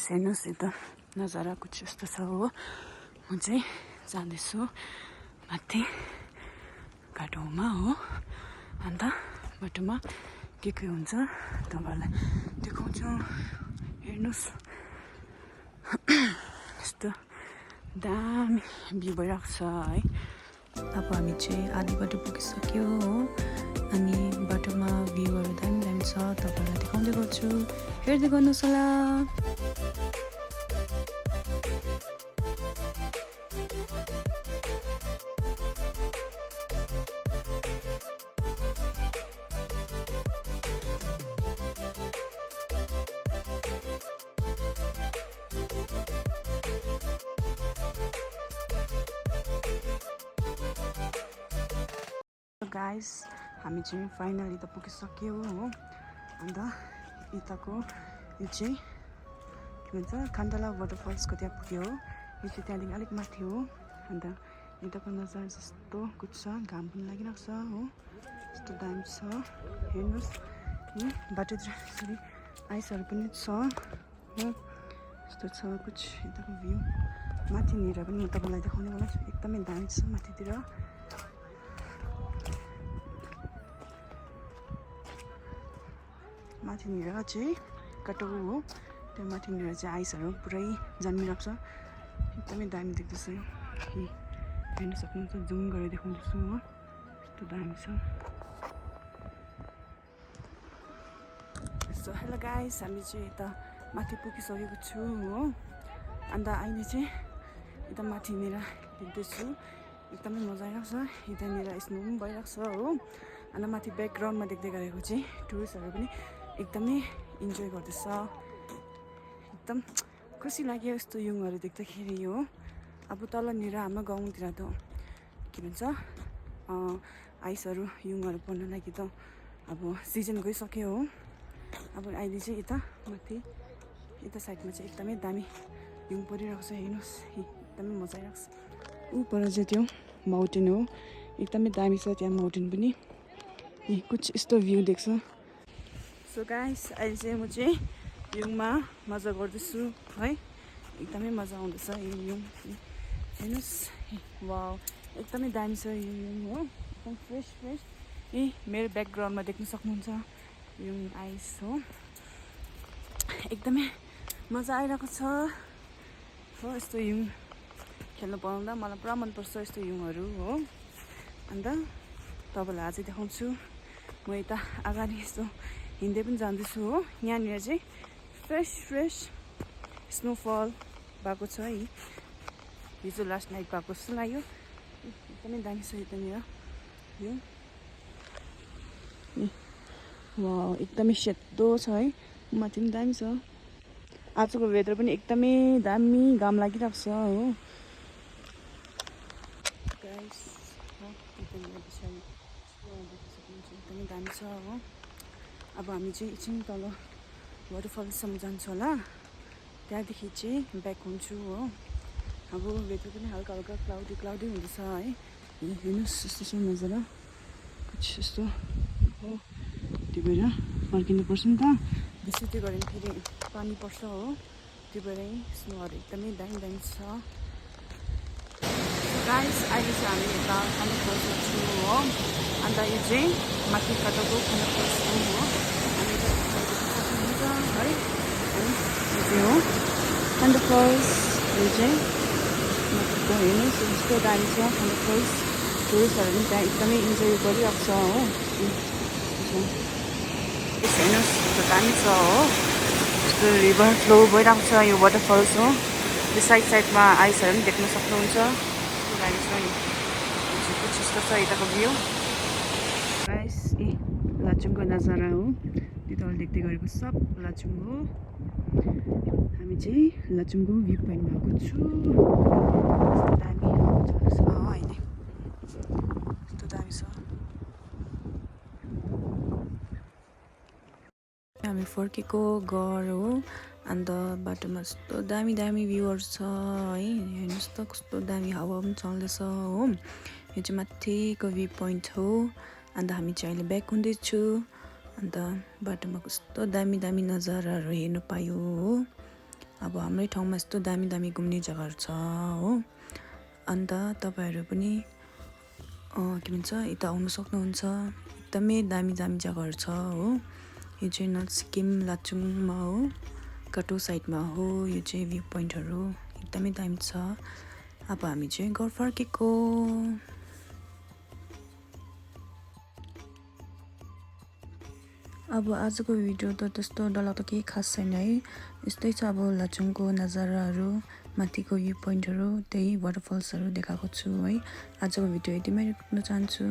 हेर्नुहोस् यता नजारा कुछ यस्तो छ हो म चाहिँ जाँदैछु माथि घाटोमा हो अन्त बाटोमा के हुन्छ तपाईँहरूलाई देखाउँछु हेर्नुहोस् यस्तो दामी भ्यू भइरहेको छ है अब हामी चाहिँ आधी बाटो पुगिसक्यो हो अनि बाटोमा भ्यूहरू दामी दामी छ तपाईँहरूलाई देखाउँदै गर्छु हेर्दै गर्नुहोस् होला गाइस हामी चाहिँ फाइनली त पुगिसक्यो हो अन्त यताको यो चाहिँ के भन्छ खान्डाला वाटरफल्सको त्यहाँ पुग्यो हो यो चाहिँ त्यहाँदेखि अलिक माथि हो अन्त यताको नजारा जस्तो कुछ छ घाम पनि लागिरहेको छ हो यस्तो दामी छ हेर्नुहोस् बाटोतिर यसरी आइसहरू पनि छ हो यस्तो छ कुछ यताको भ्यू माथिनिर पनि म तपाईँलाई देखाउने वाला छु एकदमै दामी छ माथितिर माथिनिर चाहिँ कटो हो त्यो माथिनिर चाहिँ आइसहरू पुरै जन्मिरहेको छ एकदमै दामी देख्दैछ हेर्न सक्नुहुन्छ जुम गरेर देखाउँदैछु हो यस्तो दामी छ सो हेलो गाइस हामी चाहिँ यता माथि पुगिसकेको छु हो अन्त अहिले चाहिँ यता माथिनिर देख्दैछु एकदमै मजा आइरहेको छ यतानिर स्नो पनि भइरहेको छ हो अन्त माथि ब्याकग्राउन्डमा देख्दै गरेको चाहिँ टुरिस्टहरू पनि एकदमै इन्जोय गर्दैछ एकदम खुसी लाग्यो यस्तो युङहरू देख्दाखेरि हो अब तलनिर हाम्रो गाउँतिर त के भन्छ आइसहरू युङहरू पर्न लागि त अब सिजन गइसक्यो हो अब अहिले चाहिँ यता माथि यता साइडमा चाहिँ एकदमै दामी युङ परिरहेको छ हेर्नुहोस् एकदमै मजा आइरहेको छ ऊपर चाहिँ त्यो माउन्टेन हो एकदमै दामी छ त्यहाँ माउन्टेन पनि कुछ यस्तो भ्यू देख्छ सो गाइस अहिले चाहिँ म चाहिँ युङमा मजा गर्दैछु है एकदमै मजा आउँदैछ यो युङ हेर्नुहोस् वाउ एकदमै दामी छ यो युङ हो एकदम फ्रेस मेरो ब्याकग्राउन्डमा देख्न सक्नुहुन्छ युङ आइस हो एकदमै मजा आइरहेको छ हो यस्तो युङ खेल्नु पाउँदा मलाई पुरा मनपर्छ यस्तो युङहरू हो अन्त तपाईँलाई अझै देखाउँछु म यता अगाडि यस्तो हिँड्दै पनि जाँदैछु हो यहाँनिर चाहिँ फ्रेस स्नोफल भएको छ है हिजो लास्ट नाइट भएको जस्तो लाग्यो एकदमै दामी छ यतानिर यो वा एकदमै सेतो छ है माथि पनि दामी छ आजको वेदर पनि एकदमै दामी घाम लागिरहेको छ हो गाइस एकदमै दामी छ हो अब हामी चाहिँ एकछिन तल वाटरफलसम्म जान्छौँ होला त्यहाँदेखि चाहिँ ब्याक हुन्छु हो अब वेदर पनि हल्का हल्का क्लाउडी हुँदैछ है हेर्नुहोस् यस्तो छ नजारा कुछ यस्तो हो त्यो भएर फर्किनुपर्छ नि त बेसी त्यो गऱ्यो भने फेरि पानी पर्छ हो त्यो भएर स्नोहरू एकदमै दामी छ गाइस अहिले चाहिँ हामी यता खानफल छु हो अन्त यो चाहिँ माथि कटाको खानफल छु हो अनि है अनि यो चाहिँ हो खानफल्स यो चाहिँ माथिको हेर्नुहोस् यस्तो दामी छ खानफल्स टुरिस्टहरू पनि त्यहाँ एकदमै इन्जोय गरिरहेको छ हो हेर्नुहोस् यस्तो दामी छ हो यस्तो रिभर फ्लो भइरहेको छ यो वाटरफल्स हो यो साइडमा आइसहरू पनि देख्न सक्नुहुन्छ दामी छ नि कुछ यस्तो छ यताको भ्यू गाइस लाचुङको नजारा हो त्यो तल देख्दै गरेको सब लाचुङ हो हामी चाहिँ लाचुङको भ्यू पोइन्टमा आएको छु यस्तो दामी चल्दैछ अहिले यस्तो दामी छ हामी फर्केको घर हो अन्त बाटोमा यस्तो दामी भ्यूहरू छ है हेर्नुहोस् त कस्तो दामी हावा पनि चल्दैछ हो यो चाहिँ माथिको भ्यू पोइन्ट हो अन्त हामी चाहिँ अहिले ब्याक हुँदैछु अन्त बाटोमा कस्तो दामी नजाराहरू हेर्नु पायो हो अब हाम्रै ठाउँमा यस्तो दामी दामी घुम्ने जग्गाहरू छ हो। अन्त तपाईँहरू पनि के भन्छ यता आउनु सक्नुहुन्छ। एकदमै दामी दामी जग्गाहरू छ हो। यो चाहिँ नर्थ सिक्किम लाचुङमा हो, काटो साइडमा हो। यो चाहिँ भ्यू पोइन्टहरू एकदमै दामी छ। अब हामी चाहिँ घर फर्केको। अब आजको भिडियो त त्यस्तो डरलाग्दो केही खास छैन है। यस्तै छ अब लाचुङको नजाराहरू, माथिको भ्यू पोइन्टहरू, त्यही वाटरफल्सहरू देखाएको छु है। आजको भिडियो यतिमै राख्न चाहन्छु।